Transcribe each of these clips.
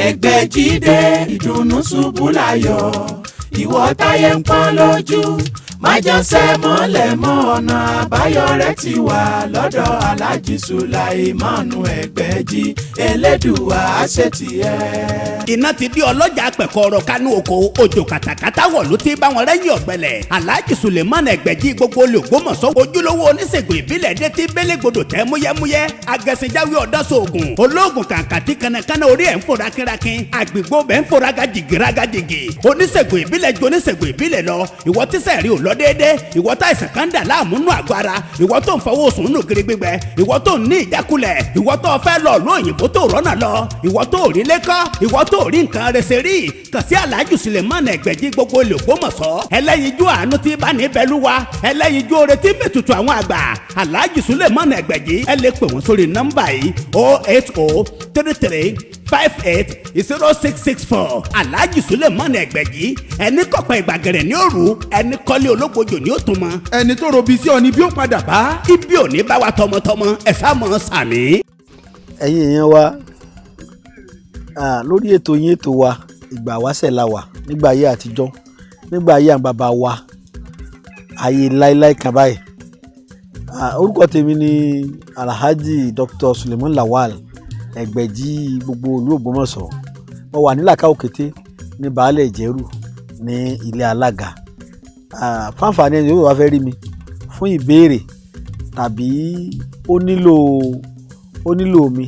Ẹgbẹ́jídé ìdùnnú ṣubú láyọ̀, ìwọ táyé ń pọ́n lójú, májànsẹ́ mọ́lẹ̀ mọ́, ọ̀nà àbáyọ rẹ̀ ti wà lọ́dọ̀ Alhaji Sulaimanu Ẹgbẹ́jí, Elédùwà àṣetìẹ́. Iná ti di ọlọ́jà pẹ̀kọ́rọ̀ kánú oko, òjò kàtàkàtà wọ̀ ló ti bá wọn rẹ́yìn ọ̀gbẹ́lẹ̀. Alhaji Suleiman Ẹgbẹ̀jì gbogbo olùgbòmọ̀sọ́, ojúlówó oníṣègùn ìbílẹ̀ dé tí bélégbodò tẹ́ múyẹ́múyẹ́, agẹ̀sìnjáwé ọ̀dọ́sọ̀ọ̀gùn olóògùn kàǹkàtì, kànnàkànnà orí ẹ̀ ń fò rákínrákín, àgbègbè bẹ́ẹ̀ ń fò rágàjìgì rágàjìgì. Oníṣègùn ìbílẹ̀ ju oníṣègùn ìbílẹ̀ lọ. Ìwọ tíṣẹ̀ rí ò lọ déédé, ìwọ tá ìsàn kan dà láàmú nù àgọ́ ara, ìwọ tó ń fọwọ́ sùn nù kiri gbígbẹ, ìwọ tó ń ní ìjákulẹ̀, ìwọ tó fẹ́ lọ lóyìnbó tó rọ́nà lọ, ìwọ tó rí lẹ́kọ́, ìwọ tó rí nǹkan rẹsẹ̀ rí, kàn sí Alhaji Suleiman Ẹgbẹ̀jì gbogbo olùgbòmọ̀sọ́, ẹlẹ́yinjú àánú tí bá ní bẹ́lúwa, ẹlẹ́yinjú oore tí mẹ́tutù àwọn àgbà. Alhaji Suleiman Ẹgbẹ̀jì, ẹ lè pè wọ́n sórí nọ́mbà yìí: 08033580664. Alhaji Suleiman Ẹgbẹ̀jì, ẹni kọ̀pẹ́ ìgbàgẹ̀rẹ̀ ní òru, ẹni kọ́lé ológbojò ní òtún mọ́. Ẹni tó robi sí ọ ni bí ó padà bá. Ibi ò ní bá wa tọmọtọmọ, ẹ sá mọ́ sàmì. Ẹ̀yin èèyàn wa, lórí ètò yín, ètò wa, Ìgbà Wáṣẹ̀ la wà. Nígbà ayé àtijọ́, nígbà ayé àwọn bàbá wa, ayé láíláí kan báyìí. Orúkọ tèmi ni Alhaji Dr. Suleiman Lawal Ẹgbẹ̀jì gbogbo ìlú Ògbómọ̀ṣọ́. Mo wà ní Làkà Òkété ní Baálẹ̀ Ìjẹ́rù ní ilé alága. Fáǹfààní ẹni yóò wá fẹ́ rí mi fún ìbéèrè tàbí ó nílò mi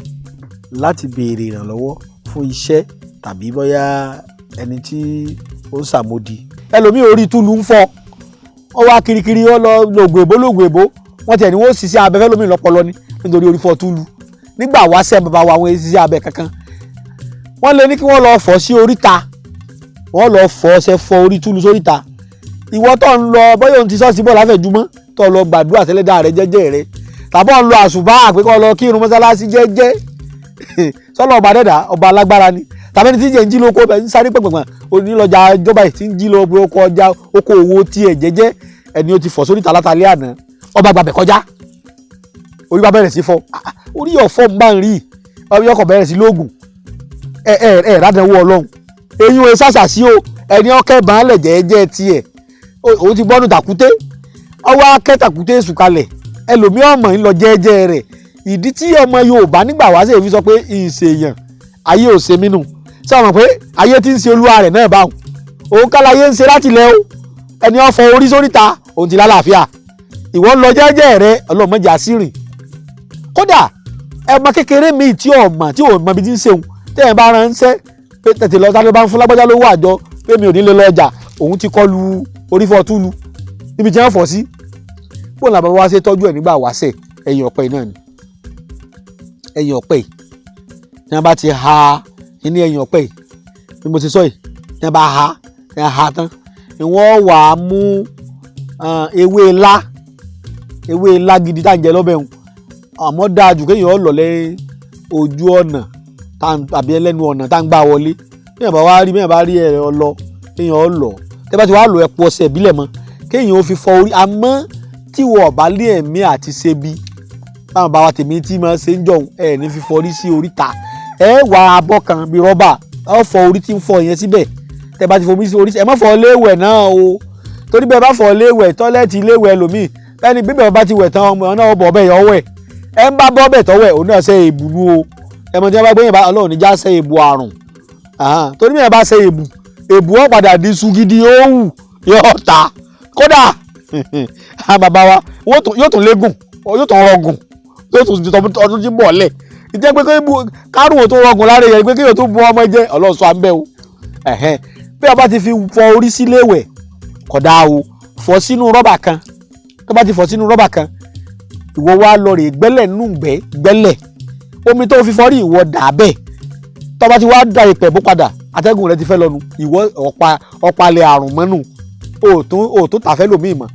láti béèrè ìrànlọ́wọ́ fún iṣẹ́ tàbí bóyá ẹni tí ó ń ṣàmódi. Ẹlòmíì, orí túlù ń fọ́ ọ wá kirikiri, ó lọ lògùn èbó, lògùn èbó, wọ́n tiẹ̀ ní wọ́n ṣiṣẹ́ abẹ fẹ́ lómi lọ́pọlọ ni nítorí orí fọ́ túlù. Nígbà wáṣẹ̀, bàbá wa, àwọn ṣiṣẹ́ abẹ kankan, wọ́n lè ní kí wọ́n lọ fọ́ sí oríta, wọ́n lọ fọ́ ọṣẹ fọ orí túlù sóríta. Ìwọ tó ń lọ, bóyá òun ti ṣọ́ọ̀ṣì bọ̀ láfẹ̀júmọ́, tó lọ gbàdúrà tẹ́lẹ̀dá rẹ jẹ́jẹ́ rẹ, tàbọ̀ ń lọ àṣùbà àpékọ́ lọ kírun mọ́sálásí jẹ́jẹ́ sọ́lọ́, ọba dẹ́dà, ọba alágbára ni. Tàbí ẹni tí jẹ́ ń jí lóko ń sáré pẹ̀pẹ̀pẹ̀ onílọ́jà ìjọba yìí tí ń jí lọ pé oko ọjà, oko òwò tiẹ̀ jẹ́jẹ́, ẹni ó ti fọ̀ sórí tàlátàlẹ́ àná, ọba gbàbẹ̀ kọjá, orí bá bẹ̀rẹ̀ sí fọ́. Orí ọ̀fọ́ ń bá ń rí ọkọ̀ bẹ̀rẹ̀ sí lóògùn. Ẹ ẹ ẹ rádánwó ọlọ́run eyín o ṣàṣà sí o. Ẹni ọkẹ́ baálẹ̀ jẹ́jẹ́ tiẹ̀, òun ti bọ́nu tàkúté, ọwọ́ akẹ́ tàkúté èṣù kalẹ̀. Ẹlòmíì ọmọ ń lọ jẹ́jẹ́ rẹ̀. Ìdí tí ọmọ Yorùbá nígbà wá sí èyí fi sọ pé ìṣèyàn ayé ò ṣe mí nù ṣé ọmọ pé ayé tí ń ṣe olúwa rẹ̀ náà báwọn òun kálayé ń ṣe láti lẹ́ o. Ẹni ọ̀fọ̀ orí sóríta, òun ti lálàáfíà. Ìwọ ń lọ jẹ́jẹ́ rẹ, ọlọ́mọdé àṣírìn. Kódà ẹmọ kékeré míì tí ò mọ̀, tí ò mọ ibi tí ń ṣeun, tẹ́ ẹ bá ránṣẹ́ pé tètè lọ sáré bá ń fún lágbájá lówó àjọ pé mi ò ní lè lọ ọjà, òun ti kọlu orí fọ́ túlù níbi tí wọ́n fọ́ sí. Bóun làbàbá wa ṣe tọ́jú ẹ̀ nígbà wáṣẹ̀? Ẹ̀yìn ọ̀pẹ náà ni, ẹ̀yìn ọ̀pẹ yìí tí wọ́n bá ti ha ní ẹ̀yìn ọ̀pẹ yìí bí mo ti sọ yìí, tí wọ́n bá ha, tí wọ́n ha tán ni wọ́n wà á mú ewé ilá, ewé ilá gidi tá à ń jẹ lọ́bẹ̀ hùn. Àmọ́ dáa jù kéèyàn lọ lẹ́ ojú ọ̀nà tàbí ẹlẹ́nu ọ̀nà tá à ń gbà wọlé. Kéèyàn bá wá rí, kéèyàn bá rí ẹ̀ lọ, kéèyàn lọ. Tẹ́ bá ti wá lọ, ẹ̀pọ̀ ọṣẹ ìbílẹ̀ mọ́, kéèyàn ó fi fọ orí. Àmọ́ tí wọ́n bá lé ẹ̀mí àti ṣebi báwọn bá wa tèmi tí máa ṣe ń jọ̀hún, ẹ̀ ní fífọ orí sí oríta. Ẹ wà abọ́ kan bíi rọ́bà, ẹ fọ orí tí ń fọ yẹn síbẹ̀. Tẹ́ bá ti fọ orí sí orí, ẹ má fọ léwẹ̀ náà o, torí bẹ́ẹ̀ bá fọ léwẹ̀, toilet léwẹ̀ ẹlòmíì bẹ́ẹ̀ ni bíbẹ̀ bá ti wẹ̀ tán, ọmọ náà bọ̀ bẹ́ẹ̀ yọ wẹ̀. Ẹ ń bá bọ́ bẹ̀ tọ́wẹ̀, òun náà ṣe èbù nú o. Ẹ mọ̀ tí wọ́n bá gbé yẹn bá Ọlọ́run níjà ṣe èbù àrùn, torí bẹ́ẹ̀ bá ṣe èbù, èbù ó padà di iṣu gidi, ó wù yóò ta. Kódà àwọn bàbá wa yóò tún légùn, yóò tún rọgùn, yóò tún ọdún tí ń bọ̀ lẹ̀. Ìjẹ́ pé kárùn tó rọgùn lára yẹn pé kéèyàn tó bu ọmọ jẹ, Ọlọ́run sọ àmbẹ́ o. Bí a bá ti fi fọ orí sílé wẹ̀, kódà o fọ sínú rọ́bà kan. Tó bá ti fọ sínú rọ́bà kan, ìwọ wá lọ rè gbẹ́lẹ̀ nù gbẹ́ gbẹ́lẹ̀. Omi tó fi fọrí, ìwọ dà bẹ́ẹ̀. Tó bá ti wá da ìpẹ̀ bó padà, atẹ́gùn rẹ ti fẹ́ lọ́nu, ìwọ ọ̀pá ọ̀pálẹ̀ àrùn mọ́nù, òòtún òòtún tàfẹ́ lòmíì mọ́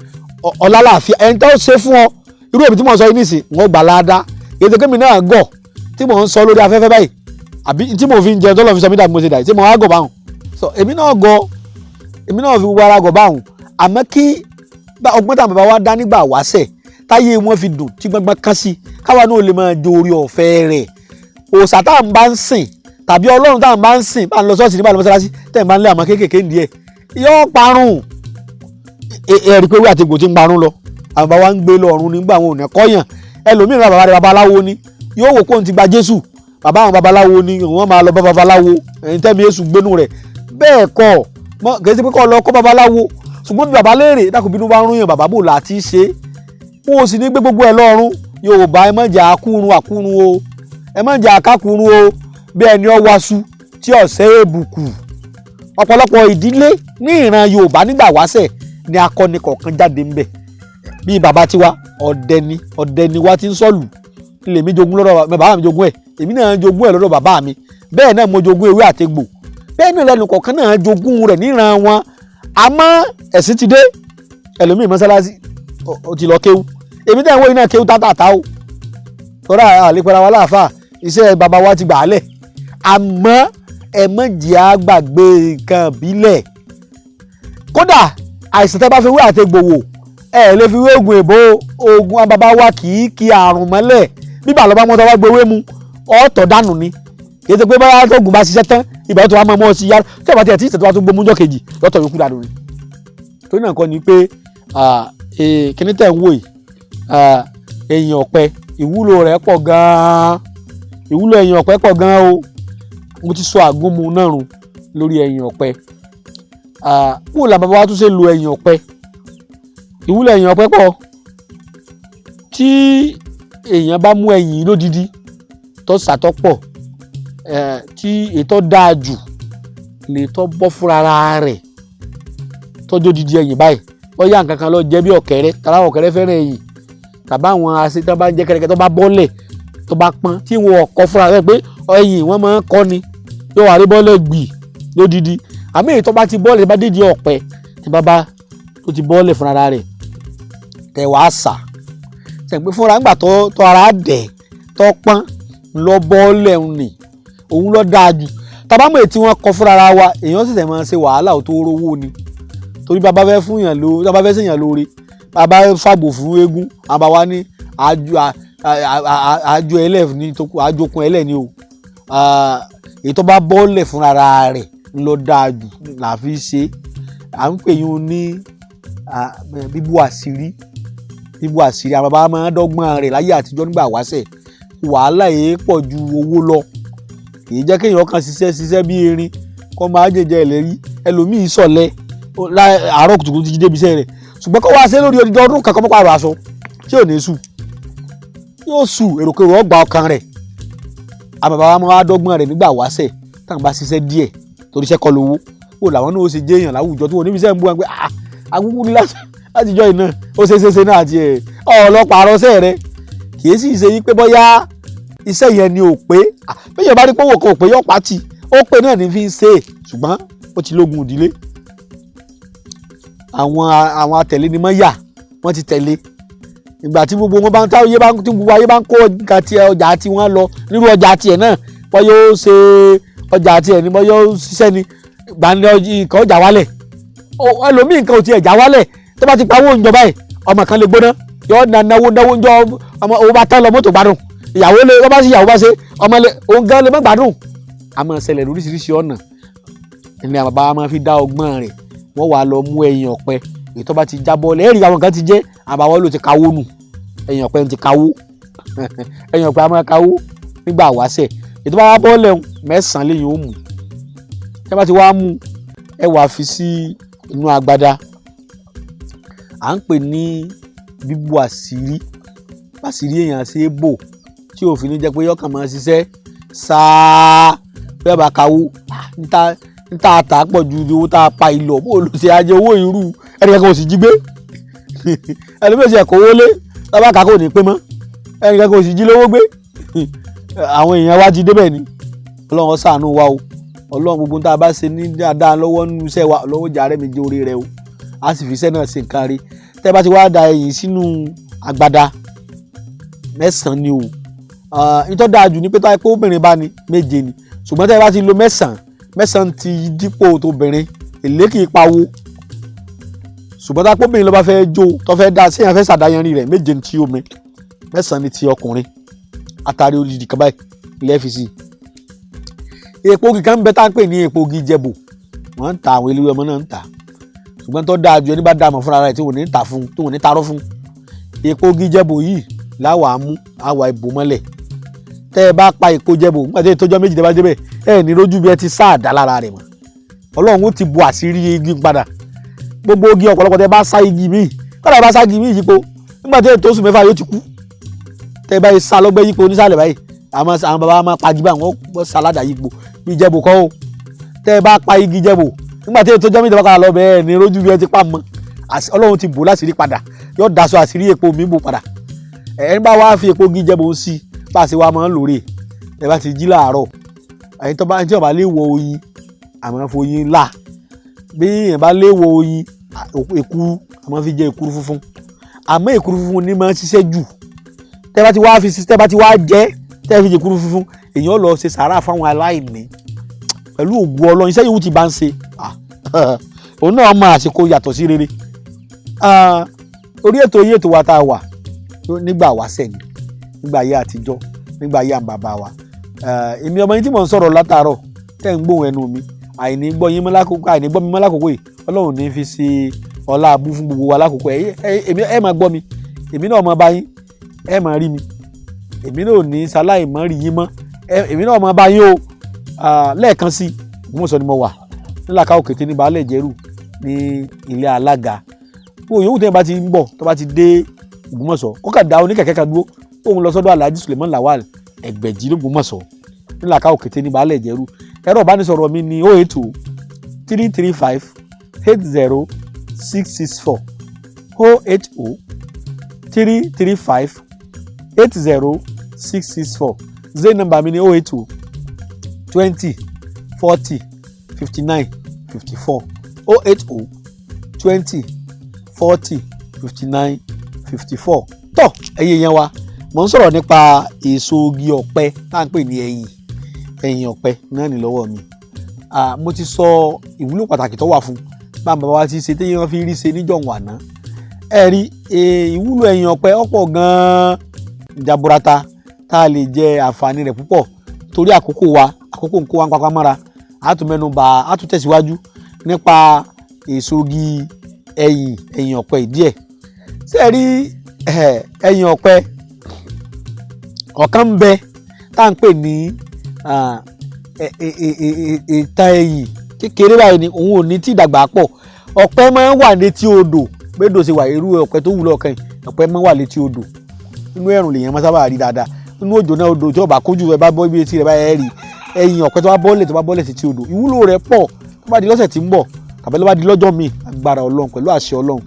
ọ̀làlàáfíà. Ẹni tó ṣe fún ọ, irú èmi tí mò ń sọ yìí nísìn, wọ́n gbà láadáa. Ètò kémi náà gọ̀ tí mò ń sọ lórí afẹ́fẹ́ báyìí, àbí tí mò ń fi ń jẹun tó lọ́ fi sọ mí dàbí mo ṣe dà tí mò ń wá gọ̀ báwọn sọ, èmi náà gọ̀, èmi náà fi gbogbo ara gọ̀ báwọn. Àmọ́ kí ọgbọ́n táwọn bàbá wa dá nígbà wáṣẹ̀ táyé wọn fi dùn tí gbọ́ngbọ́n kán sí, káwa náà lè máa jo orí ọ̀fẹ́ rẹ̀. Òòṣà tá à ń bá ń sìn Tàbí Ọlọ́run táwọn bá ń sìn, bá ń lọ ṣọ́ọ̀ṣì, nígbà lọ mọ́sálásí, tẹ̀ ń bá ń lé àwọn kéékèèké ń díẹ̀ yóò parun. Ẹ rí i pé wí àti egbò ti ń parun lọ, àwọn bàbá wa ń gbé lọ ọ̀run nígbà wọn ò ní kọ́yàn. Ẹlòmíràn, bàbá rẹ̀ babaláwo ni, yóò wò kóun ti gba Jésù. Bàbá àwọn babaláwo ni wọ́n máa lọ bá babaláwo ẹ̀yin tẹ́mi Èṣù gbénú rẹ̀. Bẹ́ẹ̀ kọ́, kì í ṣe pé kọ́ lọ kọ́ babaláwo, ṣùgbọ́n bí bàbá léèrè dákun, bínú bá ń rún yàn, bàbá bò láti ṣe é, wọn ò sì ní gbé gbogbo ẹ̀ lọ́rùn. Yorùbá, ẹ má jẹ́ àkúrun àkúrun o, ẹ má jẹ́ àkákúrun o. Bí ẹni ọ waṣu tí ọ̀sẹ̀ èbùkù, ọ̀pọ̀lọpọ̀ ìdílé ní ìran Yorùbá nígbà wáṣẹ̀ ni akọni kọ̀ọ̀kan jáde ń bẹ̀. Bíi bàbá tiwa, ọdẹ ni, ọdẹ ni wá ti ń sọ̀lù. Lèmi jogún lọ́dọ̀ bàbá mi, jogún ẹ̀, èmi náà jogún ẹ̀ lọ́dọ̀ bàbá mi. Bẹ́ẹ̀ náà mo jogún ewé àtegbò, bẹ́ẹ̀ náà lẹ́nu kọ̀ọ̀kan náà jogún rẹ̀ níran wọn. Àmọ́ ẹ̀sìn ti dé, ẹlòmíì mọ́sálásí ó ti lọ kéwú. Èmi tẹ́ ń wò yìí náà kéwú tátàtà o, tọ́ra àlepẹ́ra wa láàfà, iṣẹ́ bàbá wa ti gbà á lẹ̀. Àmọ́ ẹ má jẹ́ á gbàgbé nǹkan ìbílẹ̀. Kódà àìsàn tẹ́ bá fi wé àtegbò wò, ẹ lè fi wé oògùn èbó. Oògùn bàbá wa kì í kí àrùn mọ́lẹ̀. Bíbà lọ́ba mọ́tò wá gbé ewé mu, ọ̀tọ̀ dànù ni. Kì í ṣe pé báyà tó gùn bá ṣiṣẹ́ tán, ìgbà tó wà máa mọ́ ọ sí yára tí àbá tiẹ̀ tí ìṣètò wa tó gbómújọ́ kejì lọ́tọ̀ yòókù dànù ni. Torí náà kọ́ ni pé kíní tẹ̀ ń wò yìí, ẹ̀yìn ọ̀pẹ, ìwúlò rẹ̀ pọ̀ gan-an. Ìwúlò ẹ̀yìn ọ̀pẹ pọ̀ gan-an o. Mo ti sọ àgúnmu náà run lórí ẹ̀yìn ọ̀pẹ. Kúrò là bàbá wa tún ṣe lo ẹ̀yìn ọ̀pẹ. Ìwúlò ẹ̀yìn ọ̀pẹ pọ̀. Tí èèyàn bá mú ẹ̀yìn lódidi tó sàtọ́pọ̀, tí ètò dáa jù lè tọ́ bọ́ fúnra rẹ̀, tọ́jú odidi ẹ̀yìn báyìí, bóyá nǹkan kan lọ jẹ́ bí ọ̀kẹ́rẹ́, tàbí àwọn ọ̀kẹ́rẹ́ fẹ́ràn ẹ̀yìn, tàbí àwọn ase tó bá ń jẹ́ kẹ́rẹ́kẹ́, tó bá bọ́lẹ̀, tó bá pọ́n, tí wọn ọ̀kọ́ fúnra rẹ̀ pé ẹ̀yìn wọn máa ń kọ́ ni, yóò wá rí bọ́lẹ̀ gbì lódidi. Àmì èyí tó bá ti bọ́lẹ̀, bá dídì ọ̀pẹ tí bá bá tó ti bọ́lẹ̀ fúnra rẹ̀, tẹ̀ wá sà tẹ̀ pé fúnra ńgbà tó ara dẹ̀ tó pọ́n lọ bọ́lẹ̀ ń nì, òun lọ dáa jù. Tàbámọ̀ èyí tí wọ́n kọ fúnra wa, èèyàn sì tẹ̀ máa ṣe wàhálà ò tó rówó ni, torí bàbá fẹ́ fún yàn ló, bàbá fẹ́ sèyàn lóore, bàbá fàgbò fún eégún, àbá wa ní àjò ẹlẹ́ ní àjòkun ẹlẹ́ ni o. Èyí tó bá bọ́ọ̀lẹ̀ fúnra rẹ̀ ń lọ dáa jù là fi ṣe. À ń pè yín ní bíbú àṣírí. Bíbú àṣírí, àwọn bàbá máa ń dọ́gbọ́n rẹ̀ láyé àtijọ́ nígbà wáṣẹ̀. Wàhálà yìí pọ̀ ju owó lọ. Kì í jẹ́ kéèyàn kan ṣiṣẹ́ ṣiṣẹ́ bí erin kó máa jẹjẹ ìlérí. Ẹlòmíì sọ̀lẹ̀ àárọ̀ kùtùkùtù ti jí débi iṣẹ́ rẹ̀, ṣùgbọ́n kó wá ṣe lórí odidi ọdún kankan mọ́ pààrọ̀ aṣọ tí ò ní sù, yóò sù, èròkèrò ọgbà ọkàn rẹ̀. Àwọn bàbá wa máa dọ́gbọ́n rẹ̀ nígbà wáṣẹ̀, táwọn bá ṣiṣẹ́ díẹ̀, torí iṣẹ́ kọ́ lówó wò làwọn náà ó ṣe jẹ́ èèyàn láwùjọ tí wọn níbi iṣẹ́ ń bú wọn pé agúngún ní látijọ́ iná ó ṣe ṣe ṣe náà àti ẹ̀ ọlọ́pàá arọ́ṣẹ́ rẹ̀. Kì í sì ṣe yí pé bóyá iṣẹ́ yẹn ni ò pé. Bẹ́ẹ̀ yẹn bá rí pé owó kan ò pé, yọ̀ pátì ó pé náà ní fi ń ṣe é, ṣùgbọ́n ó ti lógun ìdílé. Àwọn atẹ̀lé ni mọ́ yà, wọ́n ti tẹ̀lé. Ìgbà tí gbogbo wọn bá ń táwọn bá tí gbogbo ayé bá ń kó nǹkan tiẹ̀, ọjà tí wọ́n lọ nírú ọjà tiẹ̀ náà, wọ́n yóò ṣe ọjà tiẹ̀ ni, wọ́n yóò ṣiṣẹ́ ni gbani nǹkan ọjà wálẹ̀. Ẹlòmíì nǹkan ò tiẹ̀ já wálẹ̀, tó bá ti pa owó ìjọba yìí, ọmọ kan lè gbóná, yóò na náwó náwó ńjọ ọmọ owó bá tán lọ, mọ́tò gbádùn, ìyàwó lè wọ́n bá sí, ìyàwó bá ṣe ọmọ lè òun gan lè má gbádùn. A máa ṣẹlẹ̀ lóríṣiríṣi ọ̀nà ní àwọn bàbá máa fi dá ọgbọ́n rẹ̀. Wọ́n wà lọ mú ẹ̀yìn ọ̀pẹ èyí tó bá ti jábọ́ lẹ́rìí, àwọn kan ti jẹ́ àbáwọ́ ló ti kawó nù. Ẹ̀yìn ọ̀pẹ ti kawó, ẹ̀yìn ọ̀pẹ a máa kawó nígbà wáṣẹ̀. Èyí tó bá wá bọ́ọ̀lẹ̀ mẹ́sàn-án lẹ́yìn ó mú. Tí a bá ti wá mú, ẹ wàá fi sí inú agbada. À ń pè ní bíbú àṣírí. Àṣírí èèyàn ṣe é bò tí òfin ní jẹ́ pé yọkàn máa ṣiṣẹ́ sáá bẹ́ẹ̀ bá kawó níta níta àtà pọ̀ ju owó tá a pa ìlọ bó ló ṣe ajé owó irú ẹnìkan kò sì jí gbé. Ẹlòmíràn ṣe ẹ̀kọ́ owó lé tábà kà kò ní pé mọ́, ẹnìkan kò sì jí lówó gbé. Àwọn èèyàn wa ti débẹ̀ ni. Ọlọ́run ṣàánú wa o. Ọlọ́run, gbogbo tá a bá ṣe ní dáadáa lọ́wọ́ nínú iṣẹ́ wa, Ọlọ́run jà rẹ̀ mi jẹ́ orí rẹ o, a sì fi iṣẹ́ náà ṣe nǹkan rí. Tẹ́ bá ti wá da ẹ̀yìn sínú agbada, mẹ́sàn-án ni o. Ìtọ́ dáa jù ní pé táyé pé obìnrin bá ní méje ni, ṣùgbọ́n tẹ́ bá ti lo mẹ́sàn-án, mẹ́sàn-án ti dípò tóbìnrin, èlé kì í pawó. Ṣùgbọ́n táyé pé obìnrin ló bá fẹ́ jó, tó fẹ́ dá séèyàn fẹ́ ṣàdáyanrí rẹ̀, méje ní ti omi, mẹ́sàn-án ní ti ọkùnrin. Atari odidi kan báyìí lẹ́ẹ̀fi sí i. Èpo igi kan ń bẹ tá à ń pè ní èpo igi jẹ̀bò, wọ́n ń ta, àwọn eléwé ọmọ náà ń ta, ṣùgbọ́n tó dáa ju ẹni bá dáa mọ̀ fúnra rẹ̀ tí wọ́n ní ta fún, tí wọ́n ní tarọ́ fún. Èpo igi jẹ̀bò yìí láwàá mú àwa ìbò mọ́lẹ̀. Tẹ́ ẹ bá pa èpo jẹ̀bò nígbà tí ìtọ́jọ́ 2 tẹ́ bá débẹ̀, ẹ ní rójú bí ẹ ti sá àdá lára rẹ̀ mọ́. Ọlọ́run ó ti bu àṣírí igi padà. Gbogbo igi ọ̀pọ̀lọpọ̀, tẹ́ bá sá igi míì, kọ́dà bá sá igi míì yípo, nígbà tí ètò oṣù 6 yóò ti kú. Tẹ́ bá sá lọ́gbẹ́ yípo nísàlẹ̀ báyìí, àwọn bàbá máa pagi bá wọn sáládà yípo bí jẹ̀bò kọ́ o. Tẹ́ ẹ bá pa igi jẹ̀bò, nígbà tí ètò ọjọ́ 2 tẹ́ bá padà lọ bẹ́ẹ̀, ní rójú bí ẹ ti pa mọ́. Ọlọ́run ti bò láṣìírí padà, yóò daṣọ àṣírí epo mi bò padà. Ẹ̀ ń bá wá fi epo igi jẹ̀bò sí bá a ṣe wá máa ń lòrè. Ẹ bá ti jí láàárọ̀, ẹ̀yin tó bá tí ó bá lè wọ oyin, àmọ́ foyin là. Bí èèyàn bá lè wọ oyin, èkuru, àmọ́ fi jẹ èkuru funfun. Àmọ́ èkuru funfun ní máa ń ṣiṣẹ́ jù. Tẹ́ bá ti wá fi, tẹ́ bá ti wá jẹ, tẹ́ fi jẹ èkuru funfun, èèyàn lọ ṣe sàárà fáwọn aláìní. Pẹ̀lú ògùn Ọlọ́run, iṣẹ́ yòówù ti bá ń ṣe, òun náà máa àsìkò yàtọ̀ sí rere. Orí ètò yìí, ètò wa tá a wà nígbà wáṣẹ̀ ni, nígbà ayé àtijọ́, nígbà ayé àwọn bàbá wa. Èmi ọmọ yín tí mò ń sọ̀rọ̀ látàárọ̀, tẹ́ ń gbóhùn ẹnu mi, àìní gbọ́ yín mọ́ lákòókò, àìní gbọ́ mi mọ́ lákòókò yìí, Ọlọ́run ní fi ṣe ọlá abú fún gbogbo wa lákòókò. Ẹ ẹ máa gbọ́ mi, èmi náà máa bá yín, ẹ máa rí mi, èmi náà ò ní ṣaláì mọ́ rí yín mọ́, èmi náà máa bá yín o. Lẹ́ẹ̀kan sí, Ògbómọ̀ṣọ́ ni mo wà, nílàkà Òkété ní Baálẹ̀ Jẹ́rù ní ilé alága. Gbogbo yòówù tẹ́yìn bá ti ń bọ̀, tó bá ti dé Ògbómọ̀ṣọ́, kó kà dá oníkẹ̀kẹ́ kan dúró, òun lọ sọ́dọ̀ Alhaji Suleiman Lawal Ẹgbẹ̀jì l'Ògbómọ̀ṣọ́, nílàkà Òkété ní Baálẹ̀ Jẹ́rù. Ẹ̀rọ ìbánisọ̀rọ̀ mi ní 08033580664, 08033580664. Zain number mi ní 08020405954, 08020405954. Tọ́ ẹ̀yin yẹn wa, mò ń sọ̀rọ̀ nípa èso igi ọ̀pẹ tá à ń pè ní ẹyìn. Ẹyìn ọ̀pẹ náà ní lọ́wọ́ mi. Mo ti sọ ìwúlò pàtàkì tó wà fún bá bàbá wa ti ṣe téèyàn fi rí ṣe níjọ̀hún àná. Ẹ rí ìwúlò ẹyìn ọ̀pẹ ọ̀pọ̀ gan-an jaburata tá a lè jẹ àǹfààní rẹ̀ púpọ̀. Torí àkókò wa, àkókò ń kó wa ń papá mọ́ra, a tún mẹ́nu bà, a tún tẹ̀síwájú nípa èso igi ẹyìn ọ̀pẹ díẹ̀. Ṣé ẹ rí ẹyìn ọ̀pẹ ọ̀kan ń bẹ tá à ń pè ní ìtàn ẹyìn kékeré báyìí ni, òun ò ní tí ìdàgbà pọ̀. Ọ̀pẹ máa ń wà létí odò gbẹ́dọ̀ ṣe wà, irú ọ̀pẹ tó wúlò ọ̀kan yìí, ọ̀pẹ máa ń wà létí odò. Inú ẹ̀rùn lèèyàn máa sábà rí dáadáa. Inú òjò náà, odò tí ó bá kójú ẹ bá bọ́ ibi etí rẹ̀ báyẹn rí ẹyìn ọ̀pẹ tó bá bọ́lẹ̀, tó bá bọ́lẹ̀ sí odò, ìwúlò rẹ̀ pọ̀. Tó bá di lọ́sẹ̀ tí ń bọ̀ tàbí tó bá di lọ́jọ́ míì, agbára Ọlọ́run, pẹ̀lú àṣẹ Ọlọ́run,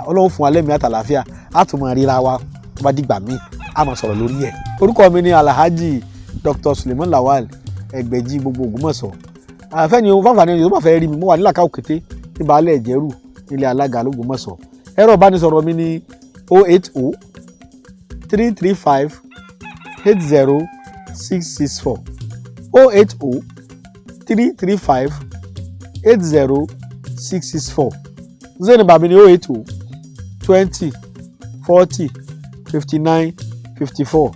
Ọlọ́run fún wa lẹ́mìí àtàlàáfíà, á tún máa ríra wa. Tó bá dìgbà míì, á máa sọ̀rọ̀ lórí ẹ̀. Orúkọ mi ni Alhaji Dr. Suleiman Lawal Ẹgbẹ̀jì gbogbo Ògbómọ̀ṣọ́. Àfẹ́ni fáfàní ẹni tó bá fẹ́ rí mi, mo wà nílàkà Òkété ní Baálẹ̀ Ìjẹ́rù nílé alága l'Ógbómọ̀ṣọ́. Ẹ̀rọ ìbánisọ̀rọ̀ mi ní 08033580664, 08033580664. Zainab bàbí ní 08020405954,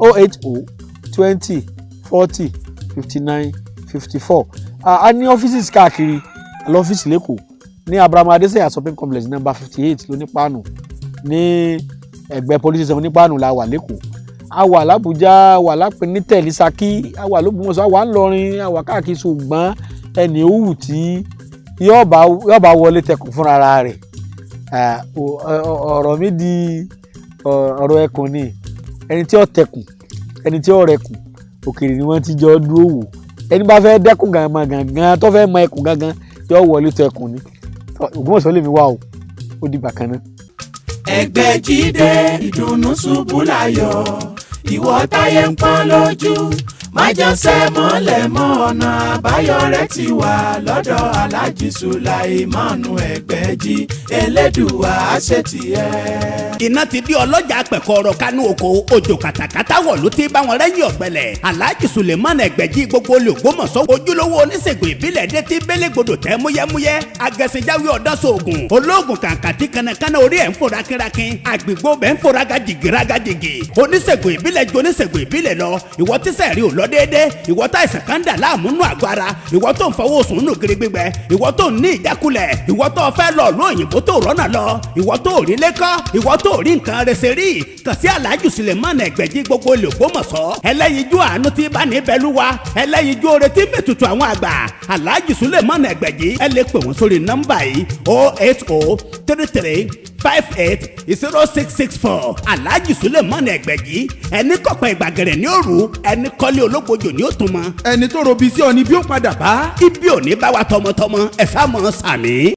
08020405954. A ní ọ́fíìsì káàkiri. Lọ́fíìsì l'Ékòó ní Abraham Adesanya Shopping Complex, number 58 lónípàánù, ní ẹ̀gbẹ́ police station onípàánù la wà l'Ékòó. A wà l'Ábùjá, a wà lápẹ́ ní tẹ̀lé Ṣakí, a wà l'Ógbómọ̀ṣọ́, a wà ńlọrin, a wà káàkiri. Ṣùgbọ́n ẹnì òwú tí yóò bá wọlé tẹkùn fúnra rẹ̀, ọ̀rọ̀ mi di ọ̀rọ̀ ẹkùn ni. Ẹni tí ó tẹkùn, ẹni tí ó rẹkùn, òkèrè ni wọ́n ti jọ dúró wò. Ẹni bá fẹ́ dẹ́kun gangan gangan, tó fẹ́ mọ ẹkùn gangan, yóò wọlé tó ẹkùn ni. Ògbómọ̀ṣọ́ lèmi wá o. Ó dìgbà kan náà. Ẹgbẹ́jídé ìdùnnú ṣubú láyọ̀, ìwọ táyé ń pọ́n lójú, májọsẹ́ mọ́lẹ̀ mọ́, ọ̀nà àbáyọ rẹ̀ ti wà lọ́dọ̀ Aláàjì Sùláìmánu Ẹgbẹ́jí. Elédùwà àṣetìẹ́. Iná ti di ọlọ́jà pẹ̀kọ́rọ̀ kánú oko, òjò kàtàkàtà wọ̀ ló ti bá wọn rẹ́yìn ọ̀gbẹ́lẹ̀. Alhaji Suleiman Ẹgbẹ̀jì gbogbo olè Ògbómọ̀ṣọ́, ojúlówó oníṣègùn ìbílẹ̀ dé tí bélégbodò tẹ́ múyẹ́múyẹ́, agẹ̀sìnjáwé ọ̀dọ́sọ̀ọ̀gùn olóògùn kàǹkàtì kanakana, orí ẹ̀ ń fò rákínrákín, àgbègbè bẹ́ẹ̀ ń fò rágàjìgì rágàjìgì. Oníṣègùn ìbílẹ̀ ju oníṣègùn ìbílẹ̀ lọ. Ìwọ tíṣẹ̀ rí ò lọ. lọ déédé, ìwọ tá ìsàn kan dà láàmú nù àgọ́ ara, ìwọ tó ń fọwọ́ sùn nù gírí gbígbẹ, ìwọ tó ń ní ìjákulẹ̀, ìwọ tó fẹ́ lọ ló òyìnbó tó rọ́nà lọ, ìwọ tó rí lẹ́kọ́, ìwọ tó rí nǹkan rẹsẹ̀ rí, kàn sí Alhaji Suleiman Ẹgbẹ̀jì gbogbo olè Ògbómọ̀ṣọ́, ẹlẹ́yinjú àánú tí bá ní bẹ́lúwa, ẹlẹ́yinjú oore tí mẹ́tutù àwọn àgbà. Alhaji Suleiman Ẹgbẹ̀jì, ẹ lè pè wọ́n sórí nọ́mbà yìí: 08033580664. Alhaji Suleiman Ẹgbẹ̀jì, ẹni kọ̀pẹ́ ìgbàgẹ̀rẹ̀ ní òru, ẹni kọ́lé ológbojò ní òtún mọ́. Ẹni tó robi sí ọ ni bí ó padà bá. Ibi ò ní bá wa tọmọtọmọ, ẹ sá mọ́ sàmì.